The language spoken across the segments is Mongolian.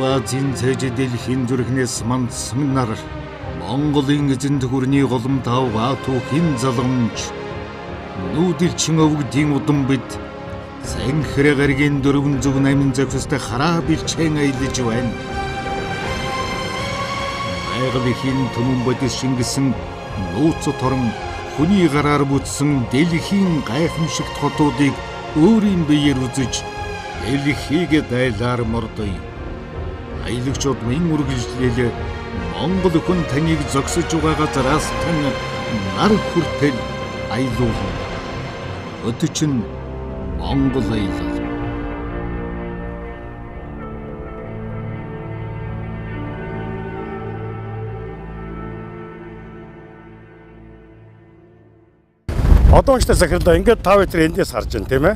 Азийн цээж дэлхийн зүрхнээс мандсан нар Монголын эзэнт гүрний голомтав Баатүүхийн залгамж нүүдэлчин өвгдийн удам бид Санхрэ гаригийн 408 зохистой хараа бэлчээн аялаж байна. Байгалийн түмэн бодис шингэсэн нууц торон хүний гараар бүтсэн дэлхийн гайхамшигт хотуудыг өөрийн биеэр үзэж дэлхийг дайлаар мордъё. Аялагчид минь үргэлжлэл Монгол хүн таныг зогсож байгаа газараас тань нар хүртэл аялуулна. Өдөрчин Монгол аялал. Одоо ч захирлаа ингээд та бүхэн эндээс харж байна, тийм ээ.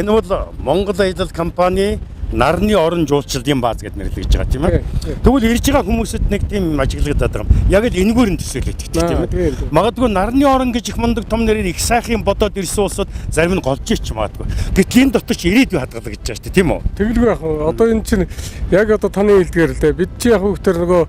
Энэ бол Монгол аялал компани нарны орон жуулчлалын бааз гэдээ нэрлэгдэж байгаа, тийм ээ. Тэгвэл ирж байгаа хүмүүсэд нэг тийм ажиглагдаад байгаа юм. Яг л энэгээр нь төсөөлөд тийм ээ. Магадгүй нарны орон гэж их мундаг том нэрээр их сайхан бодоод ирсэн улсууд зарим нь голж ич магадгүй. Гэтэл энэ дотор ч ирээдүй хадгалагдаж байгаа шүү дээ, тийм үү? Тэгэлгүй яг одоо энэ чинь яг одоо таны хэлдгээр л дээ. Бид чи яг хүүхдэр нөгөө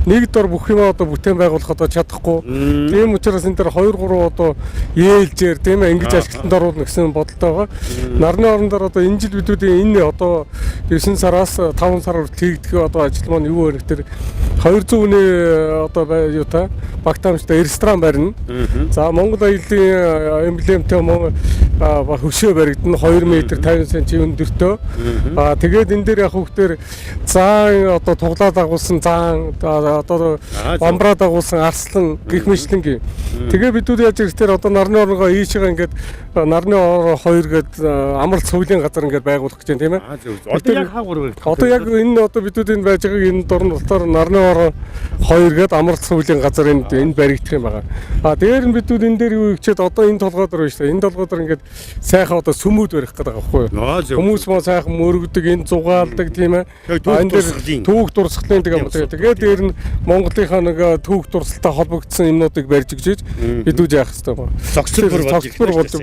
нэг дор бүх юм одоо бүтээн байгуулах одоо чадахгүй. Тийм учраас энэ дээр 2 3 одоо ээлжээр, тийм ээ, ингэж ашиглалтанд оруулна гэсэн бодолтой байгаа. Нарны орон дээр одоо энэ жил бидүүдийн энэ одоо 9 сараас 5 сар хүртэл хийгдэх одоо ажил маань юу вэ гэхээр 200 хүний одоо юу та багтаамжтай ресторан барина. За, Монгол аяллаа эмблемтэй хөшөө баригдана, 2 м 50 см өндөртөө. Аа, тэгээд энэ дээр яг хүүхдэр заан одоо туглаа дагуулсан заан, одоо бамбраа дагуулсан арслан гих мэтлэнгийн. Тэгээ бидүүд яаж ирэхээр одоо нарны оронгоо ийшээ ингээд нарны орон 2 гээд амралт цувлын газар ингээд байгуулах гэж байна, тийм ээ. Одоо яг хаагур вэ? Одоо яг энэ одоо бидүүд энэ байж байгааг энэ дорн болохоор нарны орон 2 гээд амралт цувлын газар энд энэ баригдах юм байгаа. А дээр нь бидүүд энэ дээр юу хийчихэд одоо энэ толгой дээр байна шүү дээ. Энэ толгой дээр ингээд сайхан одоо сүмүүд барих гэдэг байгаа байхгүй юу? Хүмүүс маа сайхан мөрөгдөг, энэ зугаалдаг, тийм ээ. Энэ дээр түүх дурсгалын тэгээ дээр нь Монголынхаа нэг түүх дурсгалтай холбогдсон юмнуудыг барьж өгч бидүүд яах хэрэгтэй байна. Зогсолбор болж.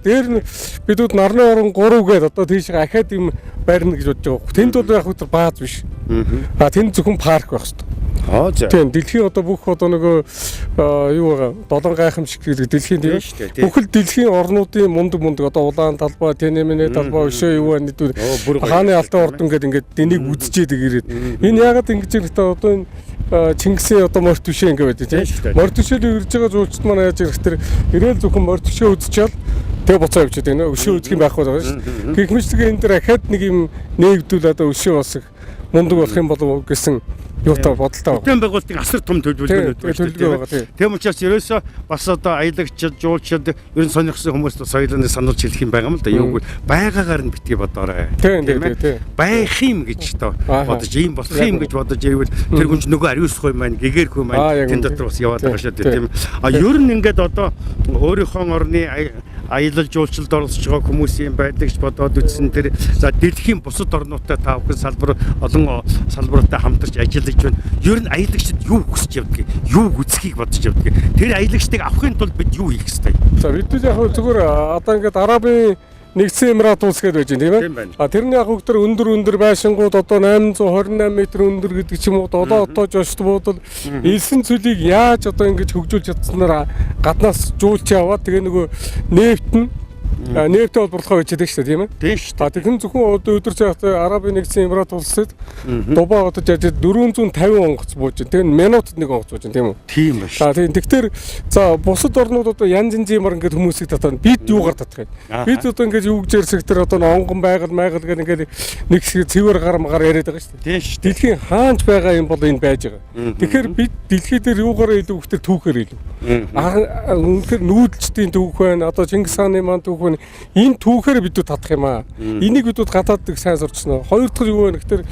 Дээр нь бидүүд нарны орон 3 гээд одоо тийш ахаад юм барина гэж бодож байгаа. Тэнд бол яг хөтөр бааз биш. А тэнд зөвхөн парк байх хэрэгтэй. Аа за. Тийм, дэлхийн одоо бүх одоо нөгөө юу байгаа долоон гайхамшиг гэдэг дэлхийн, тийм, бүхэл дэлхийн орнуудын мундаг мундаг одоо улаан талбай, Тэнэмэнэ талбай, өшөө юу байна гэдэг хааны алтан ордон гэдэг ингээд энийг үзчихэд ирээд. Энэ яагаад ингэж ирэхдээ одоо энэ Чингисийн одоо морь түшээ ингэ байдаг, тийм. Морь түшээлийг ирж байгаа жуулчд маань яаж ирэх тэр ирээл зөвхөн морь түшээ үзчихэл тэгээ буцаа явчихад байна. Өшөө үзэх юм байхгүй байгаа шүү дээ. Гэх мэтлэг энэ дэр ахаад нэг юм нээгдүүл одоо өшөө бас их мундаг болох юм болов гэсэн юутай бодолтой байна. Бүтээн байгуулалтын асар том төлөвлөгөөнүүд байна шүү дээ. Тийм учраас ерөөсөө бас одоо аялагчид, жуулчид, ер нь сонирхсан хүмүүст соёлын сануулж хэлэх юм байгаа юм л да. Юу гэвэл байгаагаар нь битгий бодоорой. Тийм, тийм. Байх юм гэж одоо бодож, ийм болох юм гэж бодож ирвэл тэр хүн ч нөгөө ариусгүй маань, гэгэрхгүй маань тэн дотор бас яваад байгаа шүү дээ, тийм. А ер нь ингээд одоо өөрийнхөө орны аялал жуулчлалд оролцож байгаа хүмүүсийн байдаг ч бодоод үтсэн тэр за дэлхийн бусад орнуудтай та бүхэн салбар олон салбартай хамтарч ажиллаж байна. Ер нь аялагчид юу хүсэж явдгийг, юу үзхийг бодож явдгийг. Тэр аялагчдыг авахын тулд бид юу хийх ёстой? За, бид яг зүгээр одоо ингээд Арабын Нэгдсэн Эмират улс гэдэг байж байна, тийм ээ. А тэрний яг хөгтөр өндөр өндөр байшингууд одоо 828 м өндөр гэдэг ч юм уу, 7 отоо жошт буудал элсэн зүйлийг яаж одоо ингэж хөгжүүлж чадсанаар гаднаас жуулч аваад тэгээ нөгөө нефт нь нефттэй холбоотой байж байгаа шүү дээ, тийм ээ. Тийм шүү дээ. Тэгэхээр зөвхөн одоо өдөр цагт Арабын Нэгдсэн Эмират улсад Дубай хотод яаж 450 онгоц бууж байна. Тэр минутад нэг онгоц бууж байна, тийм үү? Тийм ба шүү. Тийм. Тэгэхээр за бусад орнууд одоо янз янзын юмар ингээд хүмүүсийг татана. Бид юугаар татах юм? Бид одоо ингээд юу гэж ярьсаг тэр одоо онгон байгаль майгал гэх ингээд нэг хэсэг цэвэр гар магаар яриад байгаа шүү дээ. Тийм шүү. Дэлхийн хаанч байгаа юм бол энэ байж байгаа. Тэгэхээр бид дэлхий дээр юугаар илүү хөхтөр түүхээр илүү. Үнэхээр нүүдэлчдийн түүх байна. Одоо Чингис хааны маань түүх байна. Энэ түүхээр бидүүд татах юм аа. Энийг бидүүд гадаад их сайн сурчсан. Хоёр дахь юу вэ гэхээр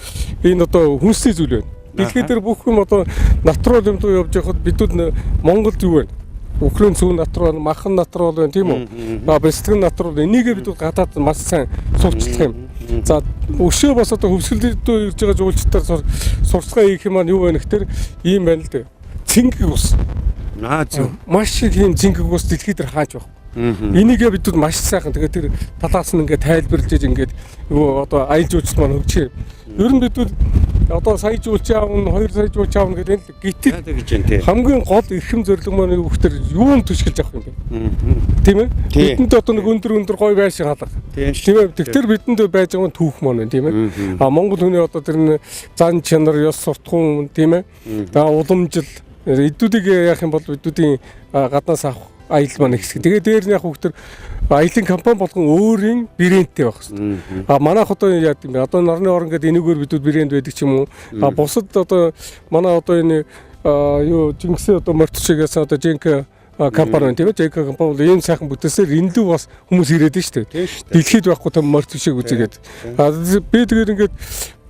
энэ одоо хүнсний зүйл байна. Дэлхий дээр бүх юм одоо натурал юм дуу явж байхад бидүүд Монголд юу вэ? Үхрийн цүүн натурал, махан натурал байна, тийм үү? А бэлтгэн натурал. Энийгээ бидүүд гадаад маш сайн сурчлах юм. За, өшөө бас одоо хөвсгөлдөө ирж байгаа жуулчдаар сурцгаа хийх юм маань юу вэ гэхээр ийм байна л дээ. Цэнгэг ус. Аа зөв. Маш их ийм цэнгэг ус дэлхий дээр хааж байх. Энийгээ бидүүд маш сайхан тэгээ тэр талаас нь ингээд тайлбарлаж ингээд нөгөө одоо аялал жуулчлал маань хөгжих. Ер нь бидүүд Одоо сая жуулч аавна, 2 сая жуулч аавна гэдэг нь л гэтэл гэж байна тий. Хамгийн гол эрхэм зорилго маань юу гэхээр юун түшгэлж авах юм бэ? Тийм ээ? Бидэнд одоо нэг өндөр өндөр гоё байшин хаалга. Тийм ээ? Тэгэхээр бидэнд байж байгаа нь түүх маань байна, тийм ээ? А Монгол хүний одоо тэр нь зан чанар, ёс суртахуун, тийм ээ? За уламжил эдүүдийг яах юм бол эдүүдийн гаднаас авах аялал маань их хэсэг. Тэгээ дээр нь яг хөвгтөр аялын компани болгон өөрийн брэндтэй байх хэрэгтэй. А манайх одоо яа гэм бэ? Одоо нарны орон гэдэг энэгээр бидүүд брэнд байдаг ч юм уу? А бусад одоо манай одоо энэ юу Чингисийн одоо морьт шигээс одоо Женк компани байна тийм ээ. Женк компани бол ийм сайхан бүтээсээр энэ лүү бас хүмүүс ирээд нь шүү дээ. Дэлхийд байхгүй том морьт шиг үзээгээд. А би тэгээд ингээд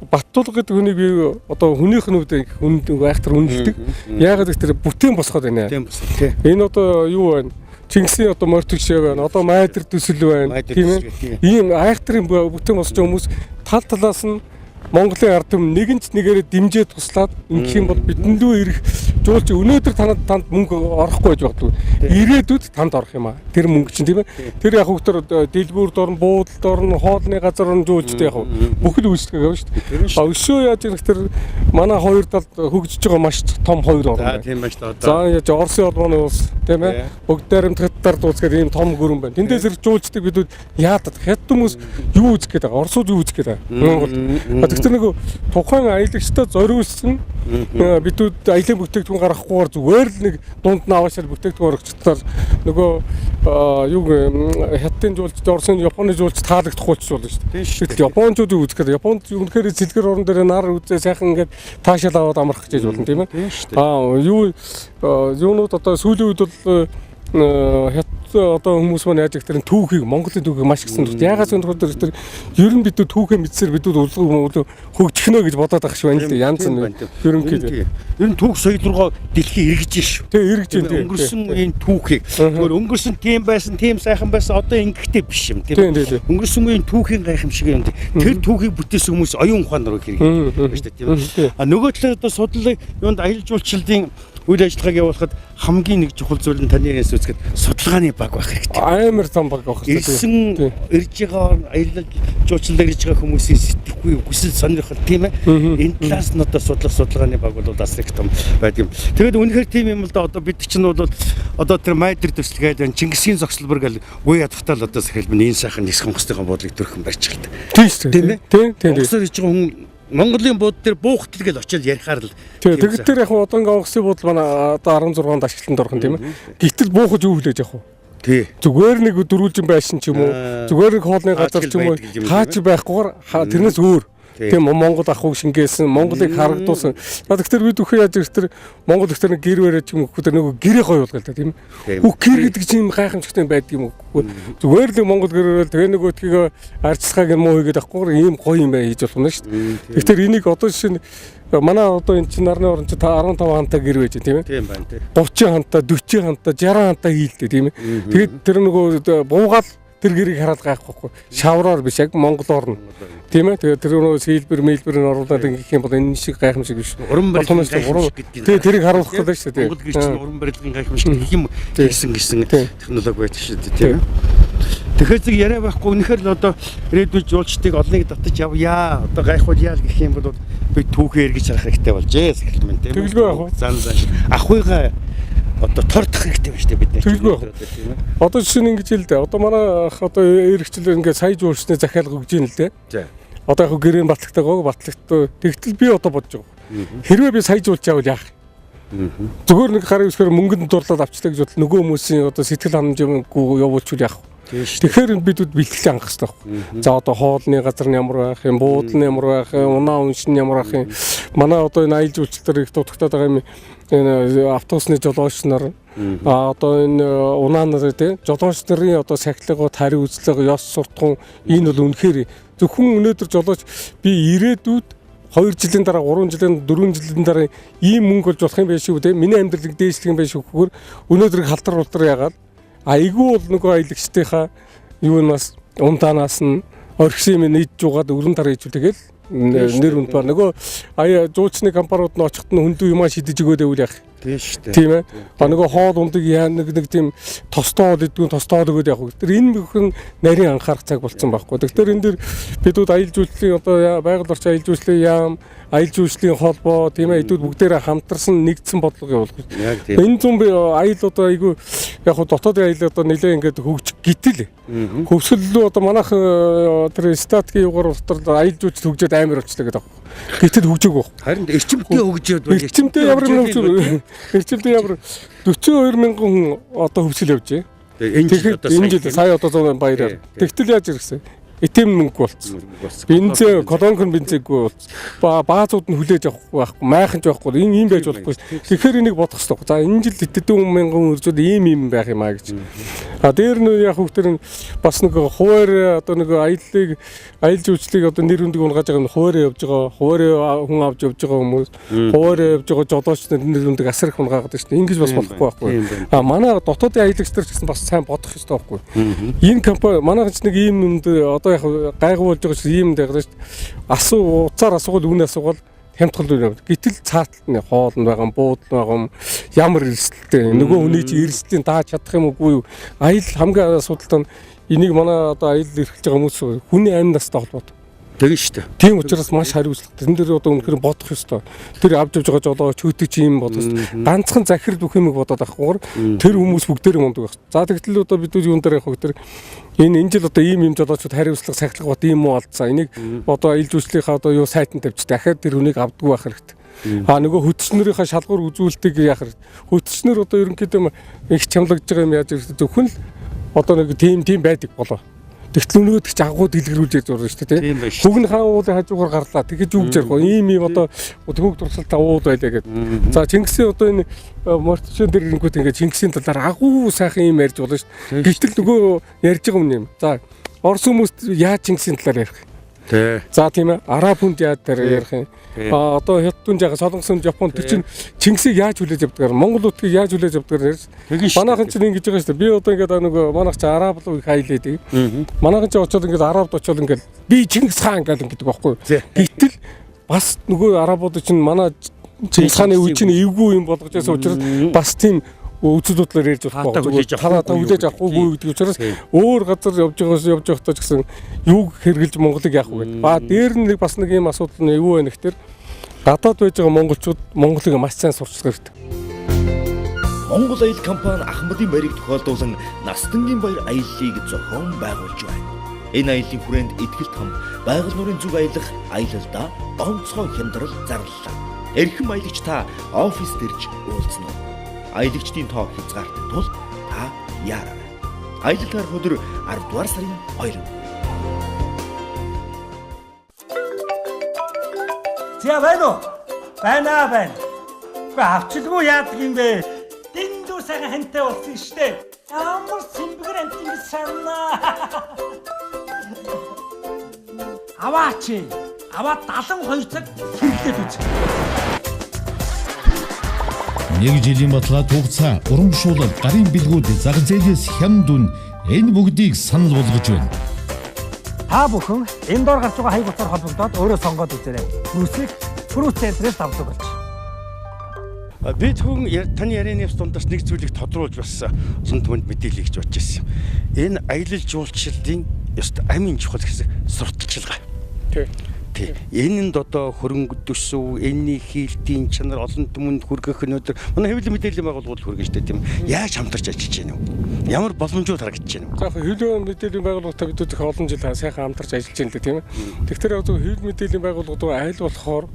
Баттулга гэдэг хүнийг би одоо хүнийх нь үдэ хүнд айхтар үнэлдэг. Яагаад гэвэл бүтээн босгоод байна. Бүтээн босгоо тий. Энэ одоо юу байна? Чингисийн одоо морь түгшээ байна. Одоо майдэр төсөл байна. Тийм ээ. Ийм айхтрын бүтээн босч байгаа хүмүүс тал талаас нь Монголын ард түмэн нэгэн ч нэгээрээ дэмжээ туслаад ингэх юм бол бидэнд лүү ирэх жуулч өнөөдөр танд мөнгө орохгүй байж магадгүй. Ирээдүйд танд орох юм аа. Тэр мөнгө чинь тийм ээ. Тэр яг хөвгтөр дэлгүүрд орно, буудалд орно, хоолны газар орно жуулчтай яг бүхэл үйлчлэгээ явна шүү дээ. А өшөө яаж юм тэр манай хоёр талд хөгжиж байгаа маш том хоёр орн. За тийм байна шүү дээ. За яаж Оросын холбооны улс тийм ээ. Бүгд дарамтгаттар дуусгаад ийм том гүрэн байна. Тэндээс ирэх жуулчдыг бидүүд яадаг. Хятад хүмүүс юу үзэх гээд байгаа? Оросууд юу үзэх гээд байгаа? Монголд. Тэгэхээр нөгөө тухайн аялагчдад зориулсан бидүүд аялын бүтээгдэхүүн гаргахгүйгээр зүгээр л нэг дунд нь аваашаал бүтээгдэхүүн оруулагчдаар нөгөө юу хятадын жуулчд, Оросын, Японы жуулч таалагдахгүй ч болно шүү дээ. Гэтэл японочууд юу үзэх гээд Японд үнэхээр цэлгэр орон дээр нар үзээ сайхан ингээд таашаал аваад амрах гэж болно тийм ээ. Аа юу юунууд одоо сүүлийн үед бол хятад одоо хүмүүс маань яаж их тэр түүхийг Монголын түүхийг маш их сонирхдаг. Яагаад сонирхдаг тэр ер нь бид түүхээ мэдсээр бид улган хөгжихнө гэж бодоод байх шиг байна л дээ. Янз нь ерөнхийдөө. Ер нь түүх соёл руугаа дэлхий эргэж шүү. Тэг эргэж байна. Өнгөрсөн үеийн түүхийг зүгээр өнгөрсөн тийм байсан, тийм сайхан байсан одоо ингэхтэй биш юм тийм. Өнгөрсөн үеийн түүхийн гайхамшиг юм. Тэр түүхийг бүтээсэн хүмүүс оюун ухаан руу хэрэг байна шүү дээ тийм. А нөгөө талаар одоо судлалын юунд аялал жуулчлалын үйл ажиллагааг явуулахад хамгийн нэг чухал зүйл нь таны ярианаас үзэхэд судалгааны баг байх хэрэгтэй. Амар том баг байх хэрэгтэй. Ирсэн ирж байгаа аялал жуулчлалаар ирж байгаа хүмүүсийн сэтгэхгүй хүсэл сонирхол тийм ээ. Энэ талаас нь одоо судлах судалгааны баг бол бас их том байдаг юм. Тэгээд үнэхээр тийм юм л да одоо бид чинь бол одоо тэр майдэр төсөл гээд байна. Чингисийн зогсолбор гэл үе ядахтаа л одоо сахилбан энэ сайхан нисэх онгоцныхоо буудлыг төрхөн барьж байгаа. Тийм шүү дээ. Тийм ээ. Тийм тийм. Онгоцоор ирж байгаа хүн Монголын бууд дээр буухтал гэл очил ярихаар л. Тэгээд тэр яг одоо ингээ онгоцны буудал манай одоо 16 онд ашиглалтанд орох юм тийм ээ. Гэтэл буухаж юу хүлээж авах вэ? Тий. Зүгээр нэг дөрвөлжин байшин ч юм уу, зүгээр нэг хоолны газар ч юм уу, хаач байхгүйгээр тэрнээс өөр. Тийм Монгол ах уу шингээсэн, Монголыг харагдуулсан. Тэгэхээр бид үхээ яаж ирэх тэр Монгол ихтер нэг гэр бариад юм уу тэр нөгөө гэрээ гоё болгоо л да тийм ээ. Үх гэр гэдэг чинь юм гайхамшигтай байдаг юм уу? Зүгээр л Монгол гэр бариад тэгээ нөгөөдхийгөө арчилгааг нь муу хийгээд авахгүйгээр ийм гоё юм байж хийж болох нь шүү дээ. Тэгэхээр энийг одоо жишээ нь манай одоо энэ чинь нарны орон чинь 15 хантай гэр байж тийм ээ. Тийм байна тий. 30 хантай, 40 хантай, 60 хантай хийлдэ тийм ээ. Тэгээд тэр нөгөө буугаал тэр гэрийг хараад гайхгүй. Шавраар биш яг монголоор нь. Тийм ээ. Тэгээд тэр нөгөө сэлбэр мэлбэр нь оруулаад ингэх юм бол энэ шиг гайхамшиг биш. Уран барилгын гайхамшиг гэдэг. Тэгээ тэрийг харуулах гэдэг шүү дээ. Монгол гэр чинь уран барилгын гайхамшиг гэх юм хийсэн гэсэн технологи байдаг шүү дээ тийм ээ. Тэгэхээр зэрэг яриа байхгүй үнэхээр л одоо ирээдүйд жуулчдыг олныг татаж явъя. Одоо гайхуулъя л гэх юм бол би түүхээ эргэж харах хэрэгтэй болжээ сахилмэн тийм ээ. Тэгэлгүй яах вэ? Зан зан ахуйгаа одоо тордох хэрэгтэй байна шүү дээ бид нар. Тэгэлгүй яах вэ? Одоо жишээ нь ингэж хэл дээ. Одоо манай ах одоо эргчлээ ингээд сая жуулчны захиалга өгж ийн л дээ. За. Одоо яг гэрийн батлагтай гоог батлагтай. Тэгтэл би одоо бодож байгаа. Хэрвээ би сая жуулч явал яах юм? Зүгээр нэг гарын үсгээр мөнгөнд дурлаад авчлаа гэж бодол нөгөө хүмүүсийн одоо сэтгэл ханамжгүй явуулчвал яах вэ? Тэгэхээр бидүүд бэлтгэлээ хангах хэрэгтэй байхгүй. За одоо хоолны газар нь ямар байх юм, буудал нь ямар байх юм, унаа унш нь ямар байх юм. Манай одоо энэ аялал жуулчлалаар их дутагдаад байгаа юм энэ автобусны жолооч нар а одоо энэ унаа нар тий жолооч нарын одоо сахилга, тари үзлэг, ёс суртахуун энэ бол үнэхээр зөвхөн өнөөдөр жолооч би ирээдүйд 2 жилийн дараа, 3 жилийн, 4 жилийн дараа ийм мөнгө олж болох юм байх шүү тий. Миний амьдралыг дээшлэх юм байх шүү гэхээр өнөөдөр халдар улдар яагаад айгүй бол нөгөө аялагчдынхаа юунаас ундаанаас нь орхисон юм нийт жуугаад өрн дараа ижүүл тэгэл нэр хүнд ба нөгөө аяа жуулчны компаниуд нь очиход нь хүндүү юмаа шидэж өгөөд байвал яах. Тийм шүү дээ. Тийм ээ. А нөгөө хоол ундыг яа нэг нэг тийм тостоол идэггүй тостоол өгөөд явах. Тэр энэ бүхэн нарийн анхаарах цаг болцсон байхгүй. Тэгэхээр энэ дэр бидүүд аялал жуулчлалын одоо байгаль орчин аялал жуулчлалын яам, аялал жуулчлалын холбоо тийм ээ эдүүд бүгдээрээ хамтарсан нэгдсэн бодлого явуулах. Энэ зүүн би аялал одоо айгүй яг хуу дотоодын аялал одоо нэлээ ингээд хөгж гítэл. Хөвсгөл рүү одоо манайх тэр статикийн югаар утар аялал жуулчлал хөгжөөд амар болчлаа гэдэг аахгүй. Гэтэл хөгжөөгүй байхгүй. Харин эрчимтэй хөгжөөд байна. Эрчимтэй ямар юм хөгжөөд. Эрчимтэй ямар 42 мянган хүн одоо хөвсгөл явжээ. Энэ жил одоо энэ жил сая одоо 100 баяраар. Тэгтэл яаж ирсэн? Этэм мөнгө болцсон. Бензин, колонкон бензингүй болцсон. Баазууд нь хүлээж авахгүй байхгүй, майханч байхгүй. Энэ ийм байж болохгүй. Тэгэхээр энийг бодох хэрэгтэй. За энэ жил тэдэн мянган хүн иржүүл ийм ийм байх юм а гэж. А дээр нь яг хүүхдэр нь бас нэг хуваар одоо нэг аяллыг аялал жуулчлалыг одоо нэр хүндийг унгааж байгаа нь хуваараа явж байгаа, хуваараа хүн авч явж байгаа хүмүүс, хуваараа явж байгаа жолооч нар нэр хүндийг асар их унгаагаад байна шүү дээ. Ингэж бас болохгүй байхгүй. А манай дотоодын аялагч нар ч гэсэн бас сайн бодох ёстой байхгүй. Энэ компани манайх ч нэг ийм юмд одоо яг гайгүй болж байгаа чинь ийм юм байгаа шүү дээ. Асуу уцаар асуувал үн асуувал хямдхал үн. Гэтэл цааталт нь хоол нь байгаа, буудал байгаа, ямар эрсдэлтэй нөгөө хүний чи эрсдлийн дааж чадах юм уугүй юу? Аялал хамгийн асуудалтай нь энийг манай одоо аялал эрхэлж байгаа хүмүүс хүний амь настай холбоотой. Тэгэн шүү дээ. Тийм учраас маш хариуцлагатай. Тэн дээр одоо үнэхээр бодох ёстой. Тэр авч явж байгаа жолооч хөтөч юм бодох ёстой. Ганцхан захирал бүх юмыг бодоод авахгүйгээр тэр хүмүүс бүгдээр мундаг байх. За тэгтэл одоо бид юун дээр явах вэ? Тэр энэ жил одоо ийм юм жолоочууд хариуцлага сахилга бат ийм муу алдсан. Энийг одоо аялал жуулчлалынхаа одоо юу сайтанд тавьчих. Дахиад тэр хүнийг авдаггүй байх хэрэгтэй. А нөгөө хөтчнөрийнхаа шалгуур үзүүлэлтийг яах хэрэгтэй. Хөтчнөр одоо ерөнхийдөө их чамлагдж байгаа юм яаж хэрэгтэй. Зөвхөн л одоо нэг тийм байдаг болоо. Тэгтэл өнөөдөр ч агуу дэлгэрүүлж ярьж байгаа шүү дээ тийм. Хүүгэн хаан уулын хажуугаар гарлаа. Тэгэж юу гэж ярих вэ? Ийм ийм одоо төвөг дурсалтай уул байлаа гэдэг. За Чингисийн одоо энэ мортчон дээр ирэнгүүт ингээд Чингисийн талаар агуу сайхан юм ярьж болно шүү дээ. Гэтэл нөгөө ярьж байгаа юм юм. За Орос хүмүүст яаж Чингисийн талаар ярих юм? Тэ. За тийм ээ. Араб хүнд яаж ярих юм? А одоо хятадын жага Солонгос хүнд Японд тэр чинь Чингисийг яаж хүлээж авдгаар, Монгол утгийг яаж хүлээж авдгаар ярьж. Манайхан чинь ингэж байгаа шүү дээ. Би одоо ингээд нөгөө манайх чинь араб руу их аялээд. Манайхан чинь очоод ингээд арабд очоод ингээд би Чингис хаан гал гэдэг байхгүй. Гэтэл бас нөгөө арабууд чинь манай Чингис хааны үе чинь эвгүй юм болгож байсан учраас бас тийм үзэл бодлоор ярьж болохгүй. Танаа хүлээж авахгүй гэдэг учраас өөр газар явж байгаас явж байхдаа ч гэсэн юуг хэрглэж Монголыг яах вэ гэдэг. Ба дээр нь бас нэг юм асуудал нь юу вэ гэхээр гадаад байж байгаа монголчууд Монголыг маш сайн сурчлах хэрэгтэй. Монгол аялал компани Ахмадын баярыг тохиолдуулан Настангийн баяр аяллыг зохион байгуулж байна. Энэ аяллын хүрээнд ихтгэл там байгаль нуурын зүг аялах аялалдаа онцгой хямдрал зарлалаа. Эрхэм аялагч та офис дэрж уулзна уу? Аялагчдын тоо хязгаартай тул та яараарай. Аялал гарах өдөр 10 дугаар сарын 2. За байна уу? Байна байна. Үгүй авчилгүй яадаг юм бэ? Дэндүү сайхан хантай болсон штэ. Ямар сэмбэгэр амт ингэж санаа. Аваач. Аваа 72 цаг хэрэглээд үз. Нэг жилийн баталгаа хугацаа, урамшуулал, гарын бэлгүүд, заг зээлээс хямд үн энэ бүгдийг санал болгож байна. Та бүхэн энэ доор гарч байгаа хаяг утгаар холбогдоод өөрөө сонгоод үзээрэй. Брүсийг Fruit Center-ээс авдаг болж. Би зөвхөн таны ярианы дундаас нэг зүйлийг тодруулж бас сан түмэнд мэдээлэл хийж бодож ирсэн юм. Энэ аялал жуулчлалын ёстой амин чухал хэсэг сурталчилгаа. Тий. Энэнд одоо хөрөнгө төсөв, энэний хийлтийн чанар олон түмэнд хүргэх өнөөдөр манай хэвлэл мэдээллийн байгууллагууд хүргэн штэ тийм. Яаж хамтарч ажиллаж байна вэ? Ямар боломжууд харагдаж байна вэ? За хэвлэл мэдээллийн байгууллагатай бид их олон жил сайхан хамтарч ажиллаж байна л тийм. Тэгэхээр яг зөв хэвлэл мэдээллийн байгууллагууд аль болохоор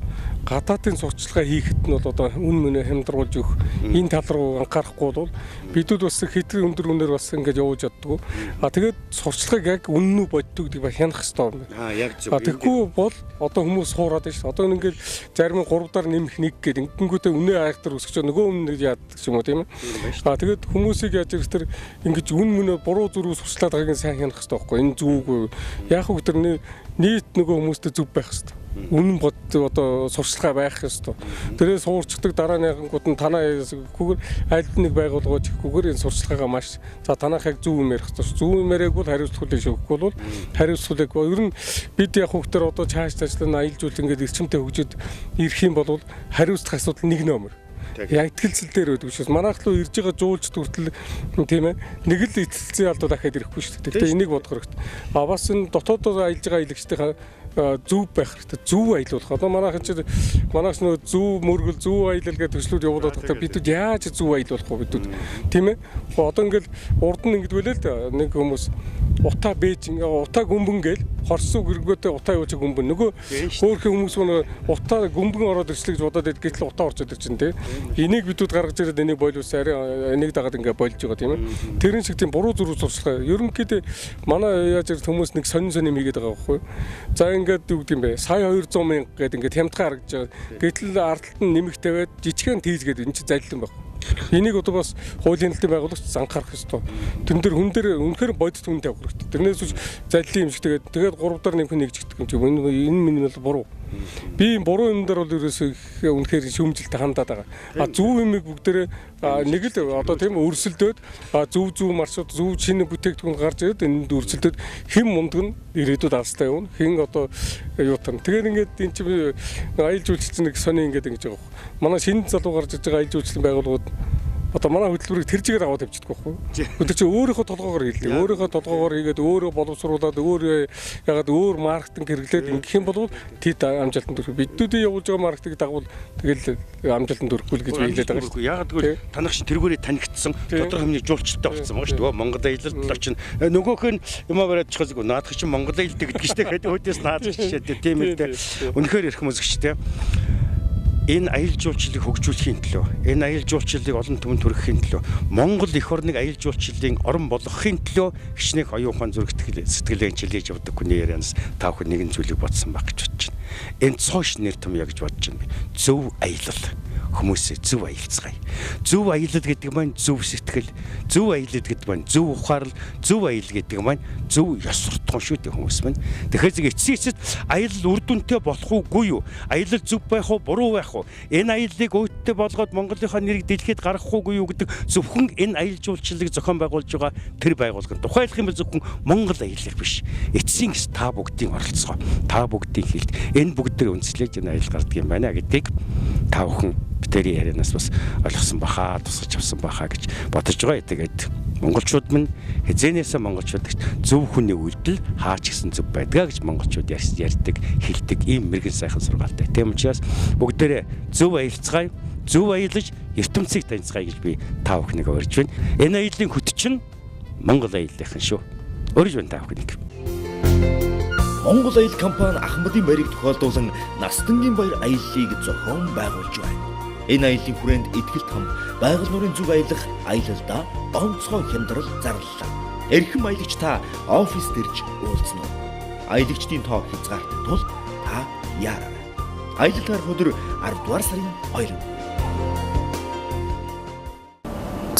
гадаадын сурталчилгаа хийхэд нь бол одоо үн мөнөө хямдруулж өгөх энэ тал руу анхаарахгүй бол бидүүд бас хитрийн өндөр үнээр бас ингэж явуулж чаддгүй. А тэгээд сурталчилгааг яг үнэн үү боддог гэдгийг хянах хэрэгтэй юм байна. Аа яг зөв. А тэгэхгүй бол одоо хүмүүс хуураад байна шүү. Одоо ингээд зарим нь 3 дараа нэмэх 1 гээд ингэнгүүтээ үнэ айхтар өсгөж нөгөө өмнө яадаг юм уу тийм ээ. А тэгээд хүмүүсийг яаж ирэх тэр ингэж үн мөнөө буруу зүрүү сурчлаад байгааг нь сайн хянах хэрэгтэй байхгүй. Энэ зүггүй. Яг хөө тэр нийт нөгөө хүмүүстэй зөв байх хэрэгтэй. Үнэн бод одоо сурчлагаа байх ёстой. Тэрээс хуурчдаг дараа нь янгууд нь танаа гүгээр аль нэг байгууллагууд ихгүйгээр энэ сурчлагаагаа маш за танах яг зөв юм ярих ёстой. Зөв юм яриаг бол хариуцлагыг шүүхгүй бол хариуцлагыг ер нь бид яг хүүхдээр одоо чааш цаашлаа аялал жуулчлал ингээд эрчимтэй хөгжөөд ирэх юм бол хариуцлах асуудал нэг номер. Яг ихтгэлцэл дээр байдаг учраас манайх руу ирж байгаа жуулчд хүртэл, тийм ээ, нэг л итгэлцэн алдуу дахиад ирэхгүй шүү дээ. Гэхдээ энийг бодох хэрэгтэй. А бас энэ дотоодоо аялж байгаа аялагчдынхаа зөв байх хэрэгтэй. Зөв аялуулах. Одоо манайхан чинь манайх нөгөө зөв мөргөл, зөв аялал гэдэг төслүүд явуулаад байхдаа бидүүд яаж зөв аялуулах вэ бидүүд, тийм ээ? Одоо ингээл урд нь ингэдэг байлээ л да. Нэг хүмүүс утаа Бээжин, утаа гүмбэн гээл хорсуу гэргөөтэй утаа явуулчих гүмбэн. Нөгөө хөөхөн хүмүүс мөн утаа гүмбэн ороод ирчлээ гэж бодоод байдаг, гэтэл утаа орж идэг чинь, тийм. Энийг бидүүд гаргаж ирээд энийг болиулсан, арай энийг дагаад ингээ болж байгаа, тийм ээ. Тэрэн шиг тийм буруу зүрх сурчлага. Ерөнхийдөө манай яаж ирэх хүмүүс нэг сонин сонин юм хийгээд байгаа байхгүй юу? За, ингээд юу гэдэг юм бэ? Сая 200 мянга гэдэг ингээд хямдхан харагдаж байгаа. Гэтэл ардталт нь нэмэх тавиад жижигхэн тийз гэдэг энэ чинь залилан баг. Энийг одоо бас хуулийн хяналтын байгуулагч анхаарах ёстой. Тэрэн дээр хүн дээр үнэхээр бодит хүн тавих хэрэгтэй. Тэрнээс биш заллин юм шиг тэгээд тэгээд 3 дараа нэмэх нэг жигдэг юм чи энэ энэ минь бол буруу. Би энэ буруу юм дээр бол ерөөсөө үнэхээр шүүмжилтэй хандаад байгаа. А зөв юмыг бүгдээрээ нэг л одоо тийм өрсөлдөөд зөв зөв маршрут, зөв шинэ бүтээгдэхүүн гарч ирээд энэнд өрсөлдөөд хэн мундаг нь ирээдүйд алстай явна. Хэн одоо юу тань. Тэгээд ингээд энэ чи аялал жуулчлалын нэг сони ингээд ингэж байгаа. Манай шинэ залуу гарч иж байгаа аялал жуулчлалын байгууллагууд одоо манай хөтөлбөрийг тэр чигээр аваад тавьчихдаг байхгүй юу? Тэр чинь өөрийнхөө толгоогоор хийлээ. Өөрийнхөө толгоогоор хийгээд, өөрөө боловсруулад, өөрөө ягаад өөр маркетинг хэрэглээд ингэх юм бол тэд амжилтанд хүрэх. Биднүүдийн явуулж байгаа маркетинг дагуул тэгэл амжилтанд хүрэхгүй л гэж би хэлээд байгаа шүү дээ. Ягаад гэвэл танах шин тэргүүрээ танигдсан тодорхой хэмжээний жуулчлалтай болсон байгаа шүү дээ. Монгол аялалд очин нөгөөх нь юмаа бариад чихээс наадах чинь Монгол аялалд гэдэг шүү дээ. Өөдөөс наадах жишээ тийм ээ. Үнэхээр эрхэм үзэгчтэй, энэ аялал жуулчлалыг хөгжүүлэхийн төлөө, энэ аялал жуулчлалыг олон түмэнд хүрэхийн төлөө, Монгол эх орныг аялал жуулчлалын орон болгохын төлөө хичнээн оюун ухаан, зүрх сэтгэлээ чилээж явдаг хүний ярианаас та бүхэн нэгэн зүйлийг бодсон байх гэж бодож байна. Энэ цоош нэр том яа гэж бодож байна. Зөв аялал, хүмүүсээ зөв аялцгаая. Зөв аялал гэдэг маань зөв сэтгэл, зөв аялал гэдэг маань зөв ухаарлал, зөв аялал гэдэг маань зөв ёс суртахуун шүү дээ, хүмүүс маань. Тэгэхээр зэрэг эцсийн эцэст аялал үр дүнтэй болох уугүй юу? Аялал зөв байх уу, буруу байх уу? Энэ аяллыг өөдтэй болгоод Монголынхаа нэрийг дэлхийд гаргах уугүй юу гэдэг зөвхөн энэ аялал жуулчлалыг зохион байгуулж байгаа тэр байгууллага. Тухайлах юм бол зөвхөн Монгол аяллах биш. Эцсийн эц та бүгдийн оролцоо, та бүгдийн хэлт энэ бүгд төр үндэслэж энэ аялал гардаг юм байна гэдгийг та бүхэн битэрийн ярианаас бас ойлгосон баха, тусгаж авсан баха гэж бодож байгаа. Тэгээд монголчууд минь, хизээнээсээ монголчууд гэж зөв хүний үйлдэл хаач гисэн зөв байдгаа гэж монголчууд ярьдаг, хэлдэг ийм мэрэгэн сайхан сургаалтай. Тийм учраас бүгдээрээ зөв аялцгаая, зөв аялаж ертөнцийг таньцгаая гэж би та бүхнийг урьж байна. Энэ аяллаа хөт чинь Монгол аяллахын шүү. Урьж байна та бүхнийг. Монгол аялал компани Ахмадын баярыг тохиолдуулан Настангийн баяр аяллыг зохион байгуулж байна. Энэ аяллаа хүрээнд ихтгэл там байгаль нуурын зүг аялах аялалдаа онцгой хямдрал зарлалаа. Эрхэм аялагч та офис дэрж уулзна уу? Аялагчдын тоо хязгаартай тул та яараарай. Аялал гарах өдөр 10 дугаар сарын 2.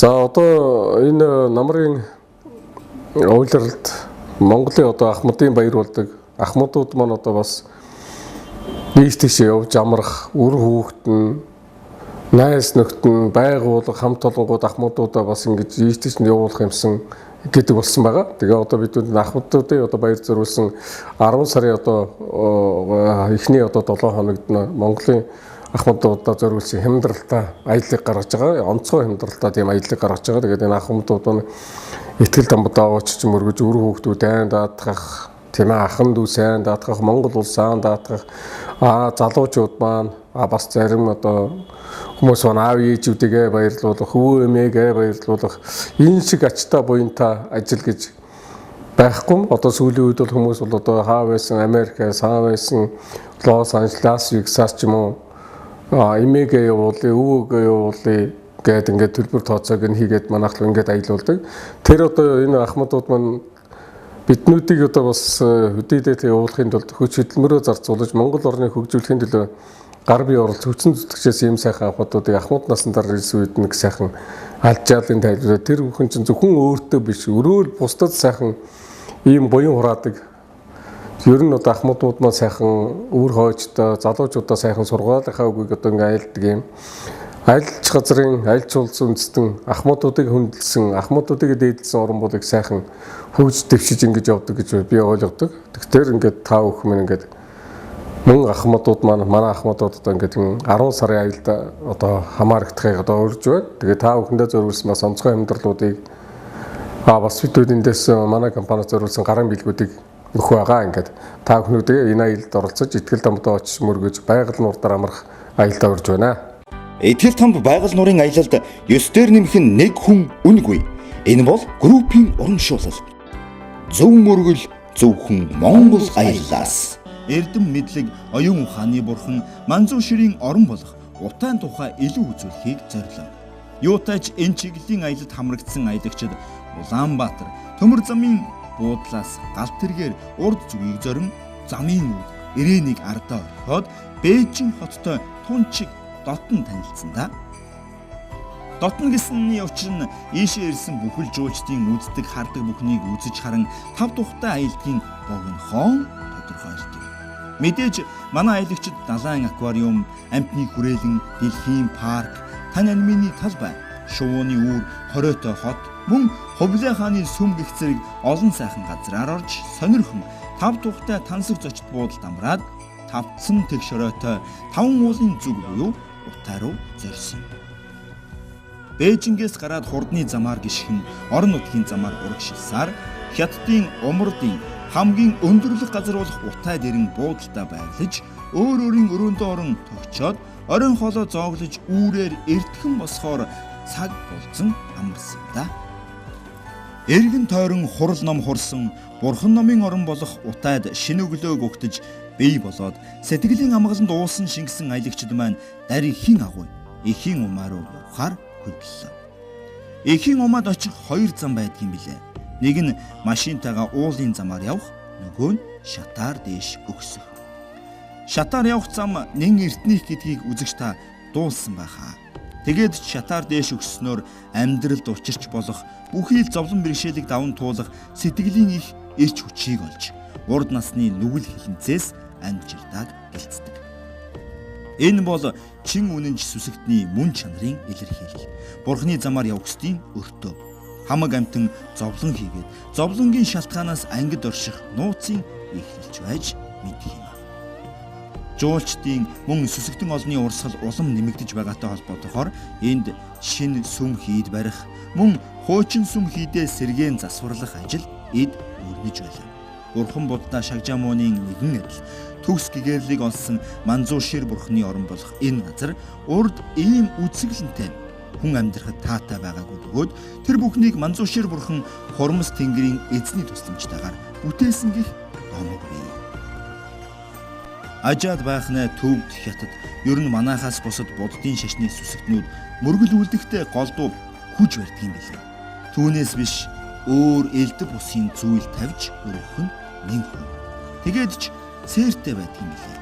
За, одоо энэ намрын уйлралд Монголын одоо Ахмадын баяр болдог. Ахмадууд маань одоо бас нийт тийш явж амрах, үр хүүхэд нь, найз нөхд нь, байгууллага хамт олонгууд ахмадуудаа бас ингэж ийш тийш нь явуулах юмсан гэдэг болсон байгаа. Тэгээ одоо бид ахмадуудын одоо баяр зориулсан 10 сарын одоо эхний одоо 7 хоногт Монголын ахмадуудаа зориулсан хямдралтай аяллыг гаргаж байгаа. Онцгой хямдралтай тийм аяллыг гаргаж байгаа. Тэгээд энэ ахмадууд нь итгэл дамбадаа очиж мөргөж, үр хүүхдүүд айн даатгах, тийм ээ, ахан дүү сайн даатгах, Монгол улс сайн даатгах, залуучууд маань бас зарим одоо хүмүүс маань аав ээжүүдийгээ баярлуулах, өвөө эмээгээ баярлуулах энэ шиг ачтай буянтай ажил гэж байхгүй. Одоо сүүлийн үед бол хүмүүс бол одоо хаа байсан Америкаас, хаа байсан Лос Анжелес, Вегас ч юм уу эмээгээ явуулъя, өвөөгөө явуулъя гээд ингээд төлбөр тооцоог нь хийгээд манайх л ингээд аялуулдаг. Тэр одоо энэ ахмадууд маань биднүүдийг одоо бас хөдийдээ явуулахын тулд хүч хөдөлмөрөө зарцуулж Монгол орныг хөгжүүлэхийн төлөө гар бие оролц хүчин зүтгэжээс ийм сайхан ахмадуудыг ахмад насан дараа ирсэн үед нэг сайхан алжаалын тайлбараа тэр бүхэн чинь зөвхөн өөртөө биш, өрөөл бусдад сайхан ийм буян хураадаг. Ер нь одоо ахмадууд маань сайхан үр хойчтой залуучуудаа сайхан сургаалынхаа үгийг одоо ингээ айлддаг юм. Альч газрын альч улс үндэстэн ахмадуудыг хүндэлсэн, ахмадуудыг дээдлсэн орон болыг сайхан хөгж дэвшиж ингэж явдаг гэж би ойлгодог. Тэгэхээр ингээд та бүхэн минь ингээд Мөн ахмадууд маань манай ахмадууд одоо ингээд 10 сарын аялалд одоо хамаарагдахыг одоо урьж байна. Тэгээ та бүхэндээ зориулсан бас онцгой амьдралуудыг бас бид эндээс манай компаниас зориулсан гарын бэлгүүдийг өгөх байгаа. Ингээд та бүхнүүдээ энэ аялалд оролцож итгэл тамдаа очиж мөргөж байгаль нуурдаар амрах аялалдаа урьж байна. Итгэл тамд байгаль нуурын аялалд 9 дээр нэмэх нь нэг хүн үнэгүй. Энэ бол группийн урамшуулал. Зөв мөргөл зөвхөн Монгол аяллаас. Эрдэм мэдлэг, оюун ухааны бурхан Манзуу ширийн орон болох Утайн тухай илүү үзүүлэхийг зорилоо. Юутай ч энэ чиглэлийн аялалд хамрагдсан аялагчид Улаанбаатар төмөр замын буудлаас галт тэргээр урд зүгийг зорин замын үд Ирэнийг ардаа орхиод Бээжин хоттой тун чиг дотн танилцсан да. Дотно гэсэнний учир нь ийшээ ирсэн бүхэл жуулчдын үздэг хардаг бүхнийг үзэж харан тав тухтай аялдгийн богинохон тодорхойлдог. Мэдээж манай аялагчид далайн аквариум, амьтны хүрээлэн, дэлхийн парк, тань анмины талбай, шувууны үүр, хориотой хот, мөн Хубилай хааны сүм гэх зэрэг олон сайхан газраар орж сонирхон тав тухтай тансаг зочид буудалд амраад тавцсан тэгш оройтой таван уулын зүг буюу Утай руу зорьсон. Бээжингээс гараад хурдны замаар гишхэн орон нутгийн замаар урагшилсаар Хятадын Умардын хамгийн өндөрлөг газар болох Утай дэрэн буудалдаа байрлаж өөр өөрийн өрөөндөө орон тогтчоод оройн хоолоо зооглож үүрээр эртхэн босохоор цаг болзон амарсан да. Эргэн тойрон хурал ном хурсан бурхан номын орон болох Утайд шинэ өглөөг угтаж бий болоод сэтгэлийн амгаланд уусан шингэсэн аялагчид маань дарихийн агуй эхийн умаа руу явахаар хөдлөлөө. Эхийн умаад очих хоёр зам байдгийн билээ. Нэг нь машинтайгаа уулын замаар явах, нөгөө нь шатаар дээш өгсөх. Шатаар явах зам нэн эртнийх гэдгийг үзэгч та дуулсан байхаа. Тэгээд ч шатаар дээш өгснөөр амьдралд учирч болох бүхий л зовлон бэрхшээлийг даван туулах сэтгэлийн их эрч хүчийг олж урд насны нүгэл хилэнцээс амжирдааг гэлцдэг. Энэ бол чин үнэнч сүсэгтний мөн чанарын илэрхийлэл. Бурхны замаар явах ёстын өртөө. Хамаг амтан зовлон хийгээд зовлонгийн шалтгаанаас ангид орших нууцын эхлэлч байж мэдэх юм. Жуулчдын мөн сүсэгтэн олонны урсгал улам нэмэгдэж байгаатай холбоотойгоор энд шинэ сүм хийд барих, мөн хуучин сүм хийдээ сэргээн засварлах ажил эд өрнөж байлаа. Бурхан Будда Шагжаамууны нэгэн адил төгс гэгээрлийг олсон Манзуу шир бурхны орон болох энэ газар урд ийм үзэсгэлэнтэй хүн амьдрахад таатай байгаагүй бөгөөд тэр бүхнийг Манзуу шир бурхан хурмас тэнгэрийн эзний тусламжтайгаар бүтээсэн гэх домог бий. Ажаад байх нэ төвд хятад ер нь манайхаас бусад буддын шашны сүсэгтнүүд мөргөл үлдэхдээ голдуу хүж барьдаг юм билээ. Түүнээс биш өөр элдв бусын зүйл тавьж өргөх нь нэн хүн. Тэгээд ч цээртэй байдаг юм билээ.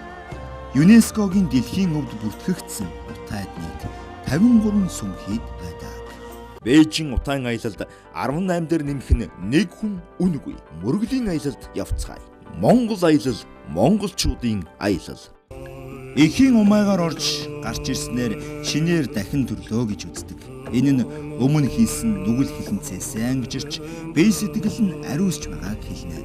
ЮНЕСКО-гийн дэлхийн өвд бүртгэгдсэн Утайд нийт 53 сүм хийд байдаг. Бээжин Утайн аялалд 18 дээр нэмэх нь нэг хүн үнэгүй. Мөргөлийн аялалд явцгаая. Монгол аялал, монголчуудын аялал. Эхийн умайгаар орж гарч ирснээр шинээр дахин төрлөө гэж үздэг. Энэ нь өмнө хийсэн нүгэл хилэнцээс ангижирч бие сэтгэл нь ариусч байгааг хэлнэ.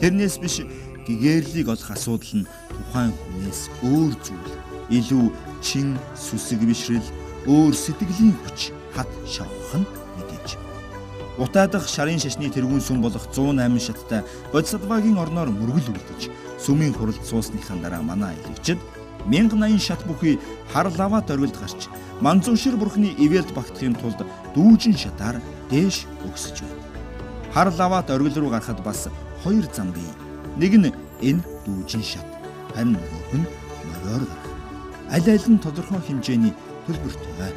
Тэрнээс биш гэгээрлийг олох асуудал нь тухайн хүнээс өөр зүйл, илүү чин сүсэг бишрэл, өөр сэтгэлийн хүч хат шавхах нь мэдээж. Утай дахь шарын шашны тэргүүн сүм болох 108 шаттай Бодисатвагийн орноор мөргөл үлдэж сүмийн хуралд суусныхаа дараа манай аялагчид 1080 шат бүхий хар лава дөрвөлд гарч Манзуу шир бурхны ивэлд багтахын тулд дүүжин шатаар дээш өгсөж байна. Хар лава дөрвөл рүү гарахад бас хоёр зам бий. Нэг нь энэ дүүжин шат, харин нөгөөх нь мориор гарах. Аль аль нь тодорхой хэмжээний төлбөртэй.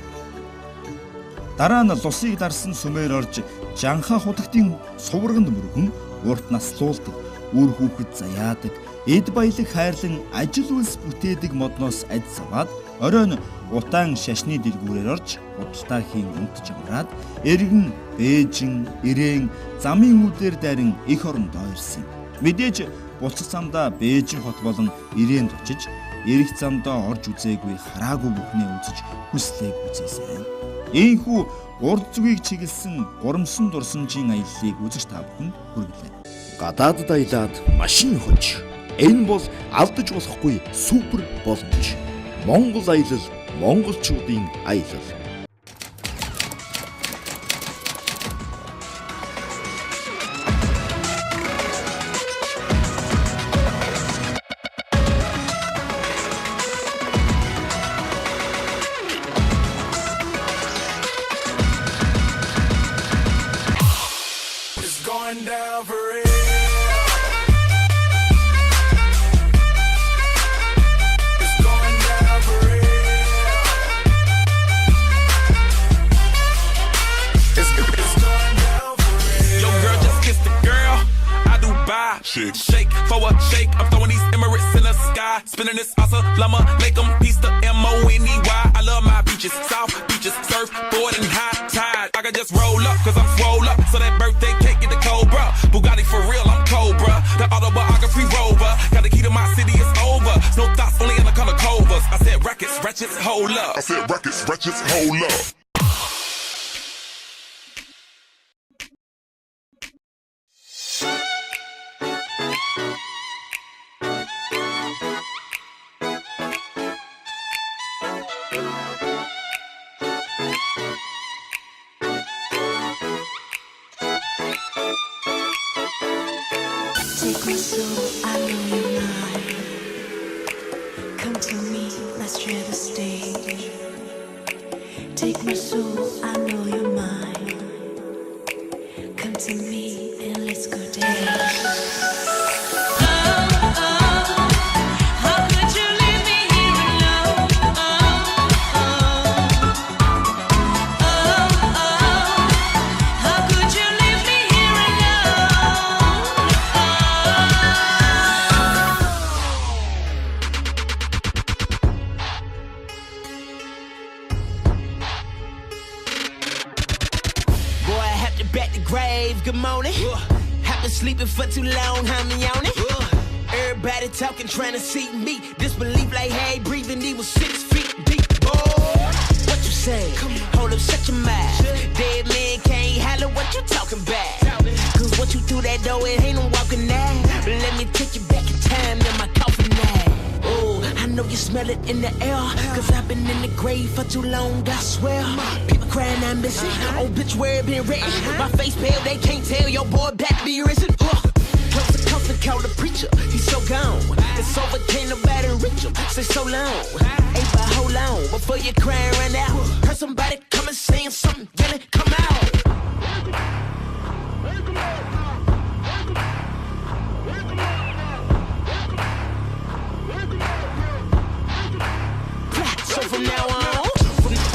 Дараа нь лусыг дарсан сүмээр орж Жанхаа худагтын сувраганд мөргөн урт наслуулдаг, үр хүүхэд заяадаг, эд баялаг хайрлан ажил үйлс бүтээдэг модноос адис аваад оройн Утаан шашны дэлгүүрээр орж худалдаа хийн унтж амраад эргэн Бээжин, Ирээн замын үүдээр дайран эх орондоо ирсэн. Мэдээж буцах замдаа Бээжин хот болон Ирээнд очиж эрэх замдаа орж үзээгүй хараагүй бүхнээ үзэж хүслээ гүйцээсэн. Ийхүү урд зүгийг чиглэсэн гурамсан дурсамжийн аяллыг үзэж та бүхэнд хүргэлээ. Гадаадд аялаад машин хож Энэ бол алдаж болохгүй супер боломж. Монгол аялал, монголчуудын аялал. Going down for real. It's going down for real. It's going down for real. Yo, girl just kissed the girl. I do buy shake, shake for a shake. I'm throwing these Emirates in the sky, spinning this asa llama, make 'em piece the M O N E Y. I love my beaches, south beaches, surfboard and high tide. I can just roll up, 'cause I'm swole up. So that birthday cake get the Cobra. Bugatti for real, I'm Cobra. The autobiography rover. Got the key to my city, it's over. No thoughts, only in the color covers. I said rackets, ratchets, hold up. I said rackets, ratchets, hold up. Take my soul, I know you're mine. Come to me, let's share the stage. Take my soul, I know you're mine. Come to me and let's go dance. How could you leave me here alone? Oh, how could you leave me here alone? Boy, I have to back the grave. Good morning. Have been sleeping for too long, homie on it. Everybody talking, trying to see me. Disbelief like, hey, breathing, he was 6 feet deep. Boy, what you say? Hold up, shut your mouth. Dead man can't holler, what you talking about? 'Cause what you through that door, it ain't no walking out. But let me take you back in time in my coffin now. Oh, I know you smell it in the air. 'Cause I've been in the grave for too long, I swear. People crying, I'm missing. Obituary been written. My face pale, they can't tell your boy back be risen. Ugh. Close the coffin, call the preacher. He's so gone. It's over, can't nobody reach him. Say so long. Hey, but hold on. Before you crying run out. Heard somebody coming saying something, yelling, come out. So from now on,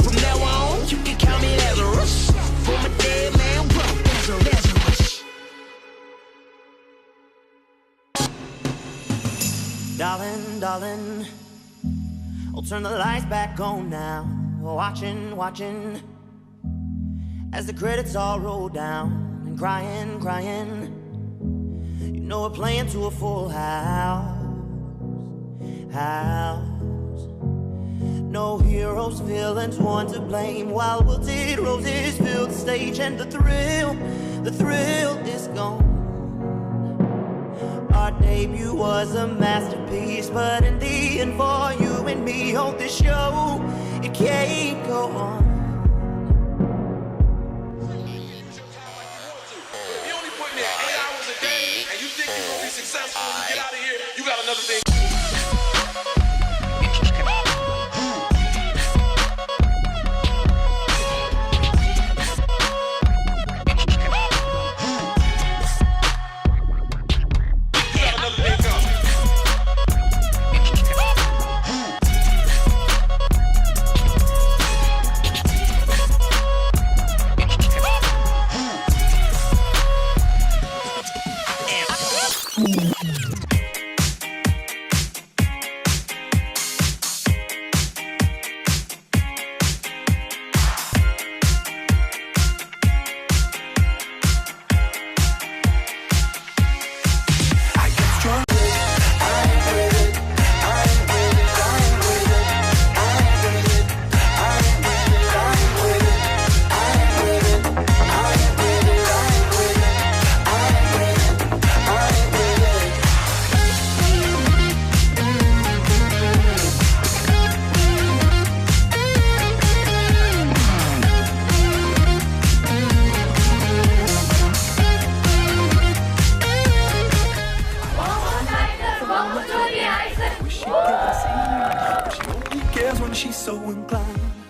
from now on, you can count me Lazarus. For my dead man, bro, Lazarus. Darling, darling, I'll turn the lights back on now. Watching, watching, as the credits all roll down and crying, crying. You know we're playing to a full house, house. No heroes, villains, one to blame. While wilted roses fill the stage, and the thrill is gone. Our debut was a masterpiece, but in the end, for you and me on this show, it can't go on. You only putting in 8 hours a day, and you think you're gonna be successful when you get out of here? You got another thing. You got another thing coming. she can't see. She only cares when she's so inclined.